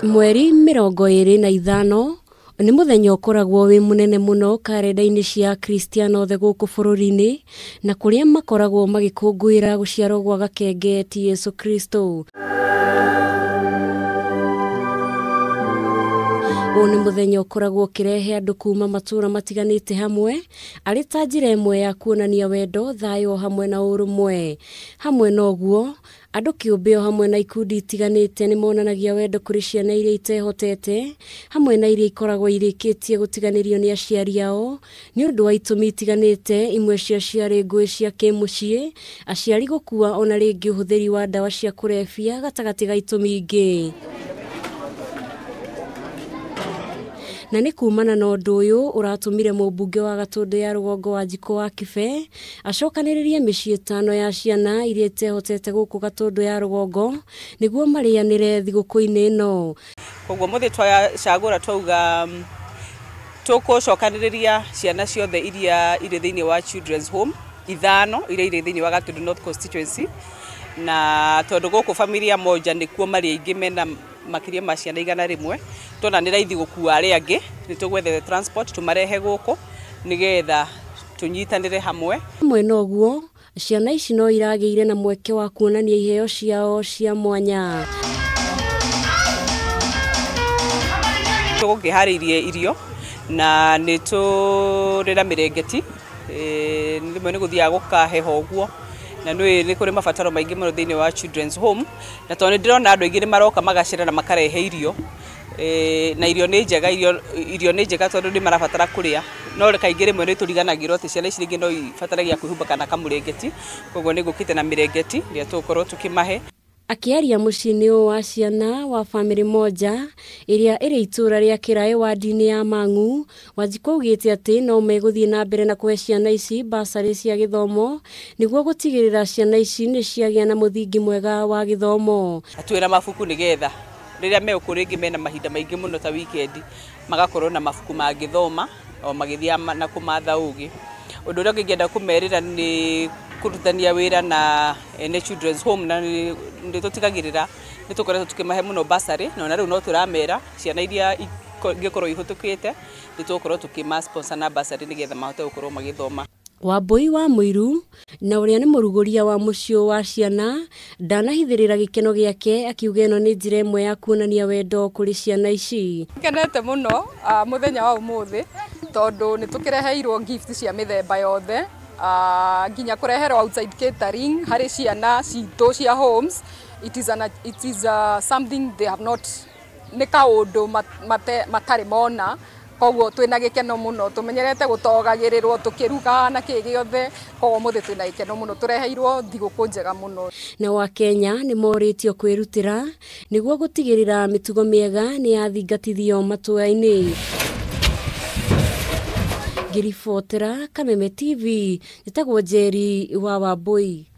Mweri 25 nĩ mũthenya ũkoragwo wĩ mũnene mũno karenda-inĩ cia Akristiano othe gũkũ bũrũri-inĩ na kũrĩa makoragwo magĩkũngũĩra gũciarwo gwa gakenge ti Yesu Kristo. Ũyũ nĩ mũthenya ũkoragwo ũkĩrehe andũ kuma matũũra matiganĩte hamwe arĩ ta njĩra ĩmwe ya kuonania wendo, thayũ hamwe na ũrũmwe. Hamwe na ũguo, andũ kĩũmbe o hamwe na ikundi itiganĩte nĩ monanagia wendo kũrĩ ciana iria itehotete hamwe na iria ikoragwo irĩkĩtie gũtiganĩrio nĩ aciari ao nĩ ũndũ wa itũmi itiganĩte, imwe cia ciarĩ ngũĩ cia kĩmũciĩ, aciari gũkua ona rĩngĩ ũhũthĩri wa ndawa cia kũrebia gatagatĩ ga itũmi ingĩ. Na nĩ kumana na ũndũ ũyũ ũratũmire mũmbunge wa Gatũndũ ya rũgongo wa Njikũ wa Kibe acokanĩrĩrie mĩciĩ 5 ya ciana iria itehotete gũkũ Gatũndũ ya rũgongo nĩguo marĩanĩre thigũkũ-inĩ ĩno. Koguo mũthĩ twacagũra twauga tũkũcokanĩrĩria ciana ciothe iria irĩ thĩinĩ wa Children's Home 5 iria irĩ thĩinĩ wa Gatũndũ North Constituency, na tondũ gũkũ familia moja nĩkuo marĩ aingĩ mena makĩria ma ciana 100, tuona nĩ raithi gũkua arĩa angĩ, nĩ tũgwethe transport tũmarehe gũkũ nĩgetha tũnyitanĩre hamwe. Hamwe na ũguo, ciana ici no iragĩire na mweke wa kuonania iheo ciao cia mwanya. Tũgũkĩharĩirie irio na nĩ tũrĩ na mĩrengeti, rĩmwe nĩ gũthiaga gũkaheha ũguo, na nĩ kũrĩ mabataro maingĩ mũno thĩinĩ wa Children's Home, na tondũ nĩ ndĩrona andũ aingĩ nĩ maroka magacĩra na makarehe irio, na irio nĩ njega, irio nĩ njega tondũ nĩ marabatara kũrĩa, no kaingĩ rĩmwe nĩ tũriganagĩrwo atĩ ciana ici rĩngĩ no ibataragia kwĩhumba kana kamũrengeti, koguo nĩ ngũkĩte na mĩrengeti ĩrĩa tũgũkorwo tũkĩmahe. Akĩaria mũciĩ-inĩ ũyũ wa ciana wa famĩlĩ moja ĩrĩa ĩrĩ itũũra rĩa Kĩraĩ wadi-inĩ ya Mang'u, Wanjikũ augĩte atĩ no megũthiĩ na mbere na kũhe ciana ici basarĩ cia gĩthomo nĩguo gũtigĩrĩra ciana ici nĩ ciagĩa na mũthingi mwega wa gĩthomo. Twĩna mabuku nĩgetha rĩrĩa megũkũ rĩngĩ mena mahinda maingĩ mũno ta weekend magakorwo na mabuku mangĩthoma o magĩthiĩ na kũmatha ũgĩ. Ũndũ ũrĩa ũngĩ ingĩenda kũmerĩra nĩ kũrutithania wĩra na ene Children's Home, na nĩ tũtigagĩrĩra nĩ tũkoretwo tũkĩmahe mũno basarĩ, na ona rĩu no tũramera ciana iria ingĩkorwo ihĩtũkĩte nĩ tũgũkorwo tũkĩma sponsor na basarĩ nĩgetha mahote gũkorwo magĩthoma. Wambui wa Mũiru na ũrĩa nĩ mũrugũria wa mũciĩ wa ciana ndanahithĩrĩra gĩkeno gĩake akiuga ĩno nĩ njĩra ĩmwe ya kuonania wendo kũrĩ ciana ici. Ngenete mũno mũthenya wa ũmũthĩ tondũ nĩ tũkĩreheirwo gift cia mĩthemba yothe, nginya kũreherwo outside catering harĩ ciana citũ cia homes. It is something they have not, nĩ kaũndũ matarĩ mona, koguo twĩna gĩkeno mũno, tũmenyerete gũtogagĩrĩrwo tũkĩruga na kĩ gĩothe, koguo ũmũthĩ twĩna gĩkeno mũno, tũreheirwo thigũkũ njega mũno. Na wa Kenya nĩ morĩtio kwĩrutĩra nĩguo gũtigĩrĩra mĩtugo mĩega nĩ yathingatithio matũũra-inĩ. Ngĩribotera Kameme TV, njĩtagwo Njeri wa Wambui.